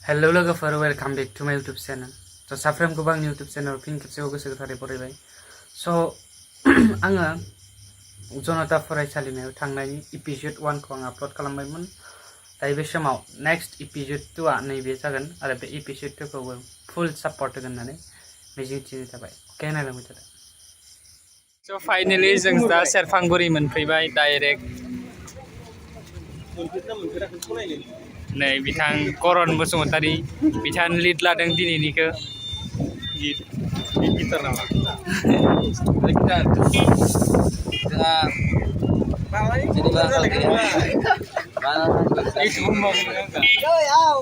Hello लोगोफोर welcome back to माय YouTube channel स' साफ्रोमखौबो आंनि यूट्यूब चैनेलाव फिन खेबसेबाव गोसो गोथारै बरायबाय स' आङो जनता फरायसालिमायाव थांनायनि एपिसोड 1 खौ आं आपल'ड खालामबायमोन दायो बे समाव नेक्स्ट एपिसोड 2 आ नैबे जागोन आरो बे एपिसोड 2 खौबो फुल सापर्ट होगोन होननानै मिजिंथिनाय थाबाय अके नायलांबाय थादो स' फाइनालि जों दा सेरफांगुरि मोनफैबाय डाइरेक्ट नै बिथां करन बसुमतारी बिथां लिड लादों दिनैनिखौ गिटार नामा गिटार जोंहा जेनेबा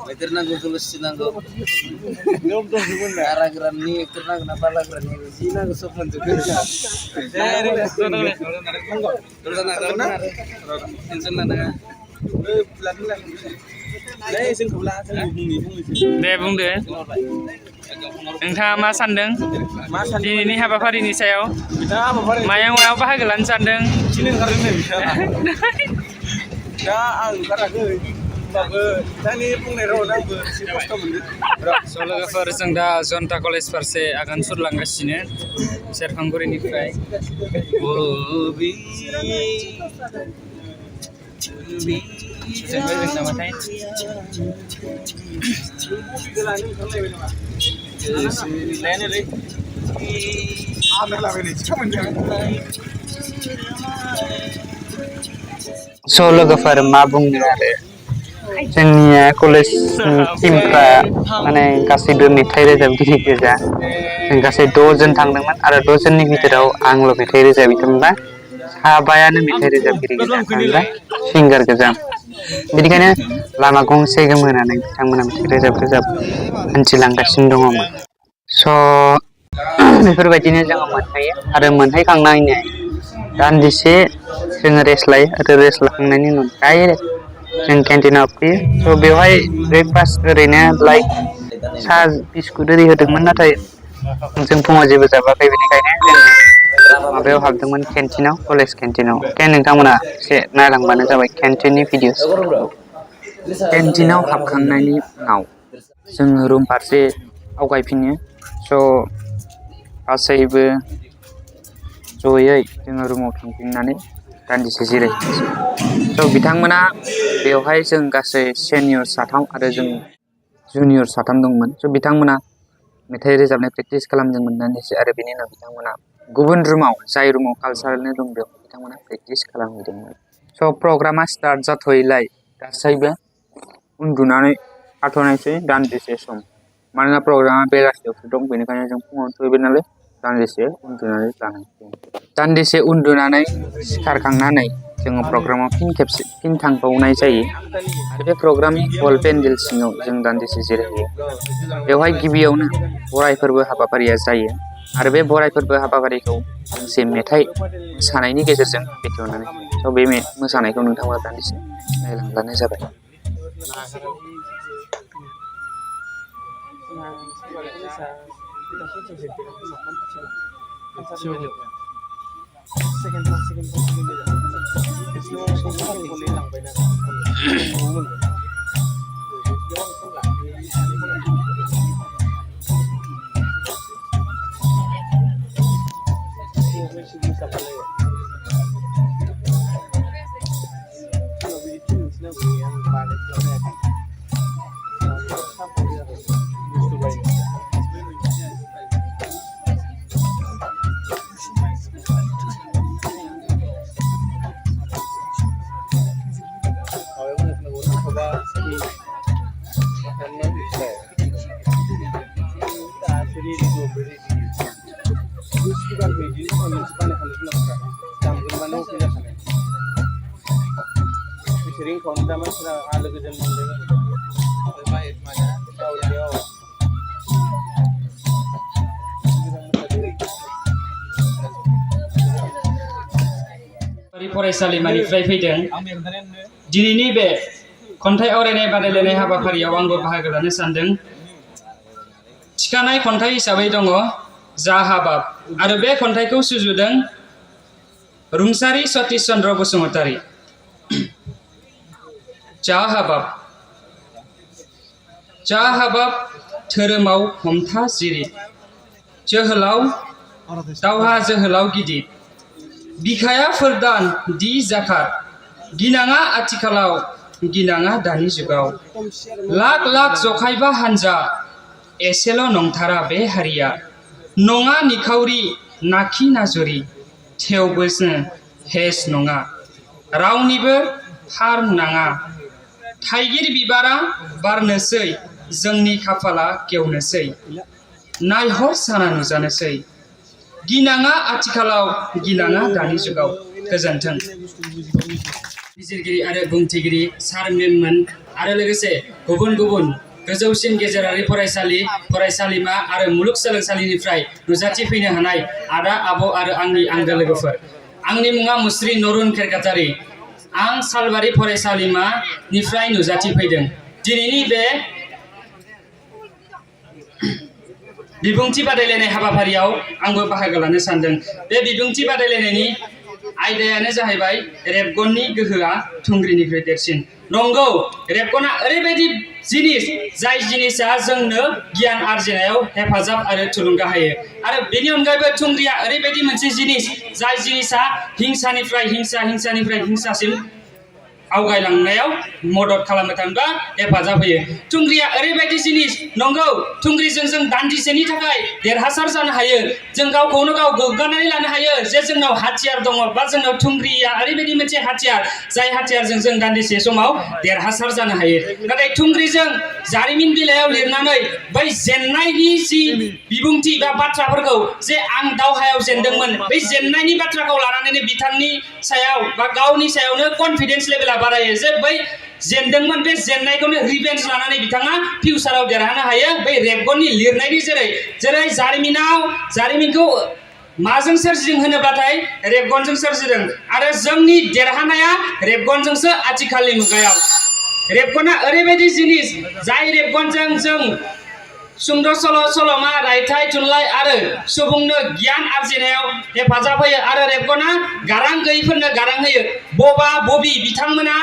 मैदेर नांगौ जलस्थि नांगौ गाराग्रानि एक्टर नांगौ ना बालाग्रानि जि नांगौ सब मोनजोबगोन टेनसन लानाङा दे बुंदो नोंथाङा मा सानदों दिनैनि हाबाफारिनि सायाव मायाव बाहागो लानो सानदों दा आं ओंखाराखै होमबाबो दानि बुंनाय रावावनो आंबो एसे खस्थ' मोनदों स' लोगोफोर जों दा जनता कलेज फारसे आगान सुरलांगासिनो सेरफांगुरिनिफ्राय नामाथाय स' लोगोफोर मा बुंनो आरो जोंनिया कलेजनि टिमफ्रा माने गासैबो मेथाइ रोजाबगिरि गोजा जों गासै 6 जन थांदोंमोन आरो 6 जननि गेजेराव आंल' मेथाइ रोजाबिदोंमोनबा साबायानो मेथाइ रोजाबगिरि गोजा थामहिनबा सिंगार गोजा बेनिखायनो लामा गंसे गोमोनानै बिथांमोना मेथाइ रोजाब हान्थिलांगासिनो दङमोन स' बेफोरबायदिनो जोङो मोनहैयो आरो मोनहैखांनायनि दान्दिसे जोङो रेस्ट लायो आरो रेस्ट लाखांनायनि उनाव डाइरेक्ट जों केन्टिनाव फैयो स' बेवहाय ब्रेकफास्ट ओरैनो लाइक साहा बिस्कुट ओरि होदोंमोन नाथाय जों फुङाव जेबो जाबोआखै बेनिखायनो जों माबायाव हाबदोंमोन केन्टिनाव कलेज केन्टिनाव अके नोंथांमोना एसे नायलांबानो जाबाय केन्टिननि भिडिअसफोरखौ केन्टिनाव हाबखांनायनि उनाव जोङो रुम फारसे आवगायफिनो स' गासैबो जयै जोङो रुमाव थांफिननानै दान्दिसे जिरायफिनसै स' बिथांमोना बेवहाय जों गासै सेनियर 3 आरो जों जुनियर 3 दंमोन स' बिथांमोना मेथाइ रोजाबनाय प्रेक्टिस खालामदोंमोन दान्दिसे आरो बेनि उनाव बिथांमोना गुबुन रुमाव जाय रुमाव कालसारेलनि दं बेयाव बिथांमोना प्रेक्टिस खालामहैदोंमोन स' प्रग्रामा स्टार्ट जाथ'यैलाय गासैबो उन्दुनानै थाथ'नायसै दान्दिसे सम मानोना प्रग्रामा बेलासियावसो दं बेनिखायनो जों फुङावनो सहैबाय नालाय दान्दिसे उन्दुनानै लानायसै दान्दिसे उन्दुनानै सिखारखांनानै जोङो प्रग्रामाव फिन थांबावनाय जायो आरो बे प्रग्रामनि हल पेन्डेल सिङाव जों दान्दिसे जिरायो बेवहाय गिबियावनो बराय फोरबो हाबाफारिया जायो आरो बे बराय फोरबो हाबाफारिखौ दोंसे मेथाइ मोसानायनि गेजेरजों बेखेवनानै स' बे मोसानायखौ नोंथांमोना दान्दिसे नायलांब्लानो जाबाय फरायसालिमानिफ्राय फैदों दिनैनि बे खन्थाइ आवरायनाय बादायलायनाय हाबाफारियाव आंबो बाहागो लानो सानदों थिखानाय खन्थाइ हिसाबै दङ जा हाबाब आरो बे खन्थाइखौ सुजुदों रुंसारि सतीश चन्द्र बसुमतारी जा हाबाब जा हाबाब धोरोमाव हमथा जिरि जोहोलाव दावहा जोहोलाव गिदिर बिखाया फोरदान दि जाखार गिनाङा आथिखालाव गिनाङा दानि जुगाव लाख लाख जखायबा हान्जा एसेल' नंथारा बे हारिया नङा निखावरि नाखि नाजुरि थेवबोसो हेस नङा रावनिबो हार नाङा थाइगिर बिबारा बारनोसै जोंनि खाफाला गेवनोसै नायहर साना नुजानोसै गिनाङा आथिखालाव गिनाङा दानि जुगाव गोजोन्थों। बिजिरगिरि आरो बुंथिगिरि सार मेममोन आरो लोगोसे गुबुन गुबुन गोजौसिन गेजेरारि फरायसालि फरायसालिमा आरो मुलुगसोलोंसालिनिफ्राय नुजाथि फैनो हानाय आदा आब' आरो आंनि आंगो लोगोफोर आंनि मुङा मुस्रि नरुन खेरकातारि आं सालबारि फरायसालिमानिफ्राय नुजाथि फैदों। दिनैनि बे बिबुंथि बादायलायनाय हाबाफारियाव आंबो बाहागो लानो सानदों। बे बिबुंथि बादायलायनायनि आयदायानो जाहैबाय रेबगननि गोहोआ थुंग्रिनिख्रुइ देरसिन। नंगौ रेबगना ओरैबायदि जिनिस जाय जिनिसा जोंनो गियान आरजिनायाव हेफाजाब आरो थुलुंगा होयो आरो बेनि अनगायैबो थुंग्रिया ओरैबायदि मोनसे जिनिस जाय जिनिसा हिंसानिफ्राय हिंसासिम आवगायलांनायाव मदद खालामनो थांबा हेफाजाब होयो। थुंग्रिया ओरैबायदि जिनिस नंगौ थुंग्रिजों जों दान्दिसेनि थाखाय देरहासार जानो हायो जों गावखौनो गाव गोग्गानानै लानो हायो जे जोंनाव हाथियार दङ बा जोंनाव थुंग्रिया ओरैबायदि मोनसे हाथियार जाय हाथियारजों जों दान्दिसे समाव देरहासार जानो हायो। नाथाय थुंग्रिजों जारिमिन बिलाइयाव लिरनानै बै जेननायनि जि बिबुंथि बा बाथ्राफोरखौ जे आं दावहायाव जेनदोंमोन बै जेननायनि बाथ्राखौ लानानैनो बिथांनि सायाव बा गावनि सायावनो कनफिडेन्स लेभेला बारायो जे बै जेनदोंमोन बे जेननायखौनो रिभेन्स लानानै बिथाङा फिउचाराव देरहानो हायो बै रेबगननि लिरनायनि जेरै जारिमिनखौ माजों सोरजिदों होनोब्लाथाय रेबगनजों सोरजिदों आरो जोंनि देरहानाया रेबगनजोंसो आथिखालनि मुगायाव। रेबगना ओरैबायदि जिनिस जाय रेबगनजों जों सुंद' सल' सल'मा रायथाइ थुनलाइ आरो सुबुंनो गियान आरजिनायाव हेफाजाब होयो आरो रेबगना गारां गैयैफोरनो गारां होयो। बबि बिथांमोना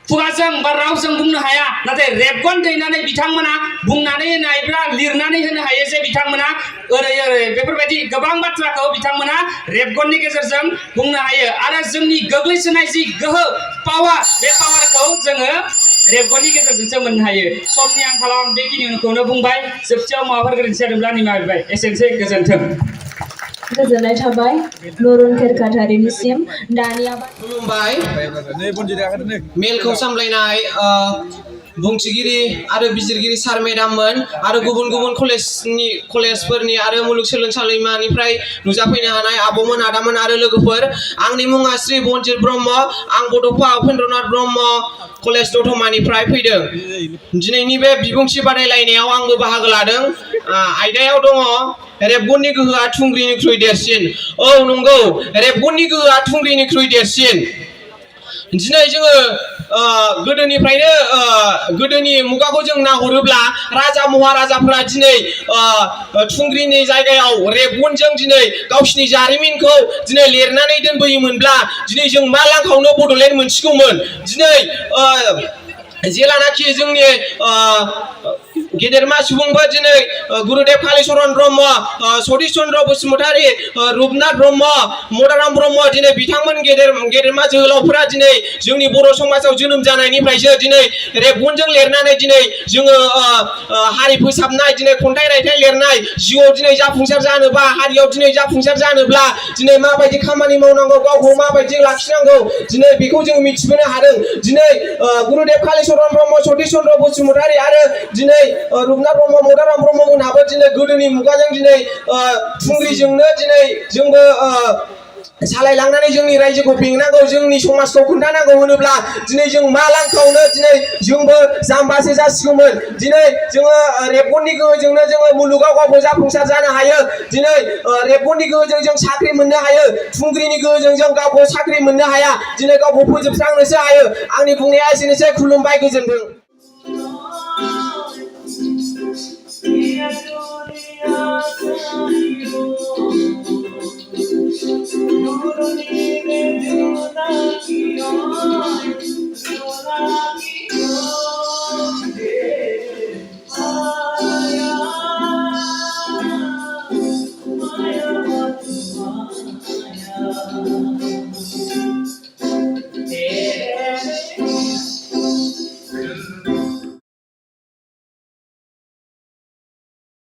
खुगाजों बा रावजों बुंनो हाया नाथाय रेबगन दैनानै बिथांमोना बुंनानै होनायब्ला लिरनानै होनो हायो जे बिथांमोना ओरै बेफोरबायदि गोबां बाथ्राखौ बिथांमोना रेबगननि गेजेरजों बुंनो हायो आरो जोंनि गोग्लैसोनाय जि गोहो पावार बे पावारखौ जोङो रेबगननि गेजेरजोंसो मोननो हायो। समनि आंखालाव आं बेखिनिखौनो बुंबाय जोबथियाव माबाफोर गोरोन्थि जादोंब्ला निमाहा बिबाय एसेनोसै गोजोन्थों। गोजोननाय थाबाय नरुन खेरकातारिनिसिम। दानिया खुलुमबाय मेलखौ सामलायनाय बुंथिगिरि आरो बिजिरगिरि सार मेडाममोन आरो गुबुन गुबुन कलेजफोरनि आरो मुलुगसोलोंसालिमानिफ्राय नुजाफैनो हानाय आब'मोन आदामोन आरो लोगोफोर आंनि मुङा श्री बनजित ब्रह्म आं बड'फा उपेन्द्रनाथ ब्रह्म कलेज दतमानिफ्राय फैदों। दिनैनि बे बिबुंथि बादायलायनायाव आंबो बाहागो लादों। आयदायाव दङ रेबगननि गोहोआ थुंग्रिनिख्रुइ देरसिन। औ नंगौ रेबगननि गोहोआ थुंग्रिनिख्रुइ देरसिन। दिनै जोङो गोदोनिफ्रायनो गोदोनि मुगाखौ जों नाहरोब्ला राजा महाराजाफ्रा दिनै थुंग्रिनि जायगायाव रेबगनजों दिनै गावसिनि जारिमिनखौ दिनै लिरनानै दोनबोयोमोनब्ला दिनै जों मा लांखावनो बड'लेण्ड मोनसिगौमोन। दिनै जेलानाखि जोंनि गेदेरमा सुबुंफोर दिनै गुरुदेव कालिचरन ब्रह्म सतीश चन्द्र बसुमतारी रुपनाथ ब्रह्म मदाराम ब्रह्म दिनै बिथांमोन गेदेरमा जोहोलावफोरा दिनै जोंनि बर' समाजाव जोनोम जानायनिफ्रायसो दिनै रेबगनजों लिरनानै दिनै जोङो हारि फोसाबनाय दिनै खन्थाइ रायथाइ लिरनाय जिउआव दिनै जाफुंसार जानोबा हारियाव दिनै जाफुंसार जानोब्ला दिनै माबायदि खामानि मावनांगौ गावखौ माबायदि लाखिनांगौ दिनै बेखौ जों मिथिबोनो हादों। दिनै गुरुदेव कालिचरन ब्रह्म सतीश चन्द्र बसुमतारी आरो दिनै रुपनाथ ब्रह्म मदाराम ब्रह्ममोनहाबो दिनै गोदोनि मुगाजों दिनै थुंग्रिजोंनो दिनै जोंबो सालायलांनानै जोंनि रायजोखौ बेंनांगौ जोंनि समाजखौ खोन्थानांगौ होनोब्ला दिनै जों मा लांखावनो दिनै जोंबो जाम्बासो जासिगौमोन। दिनै जोङो रेबगननि गोहोजोंनो जोङो मुलुगाव गावखौ जाफुंसार जानो हायो। दिनै रेबगननि गोहोजों जों साख्रि मोननो हायो। थुंग्रिनि गोहोजों जों गावखौ साख्रि मोननो हाया। दिनै गावखौ फोजोबस्रांनोसो हायो। आंनि बुंनाया एसेनोसै खुलुमबाय गोजोन्थों।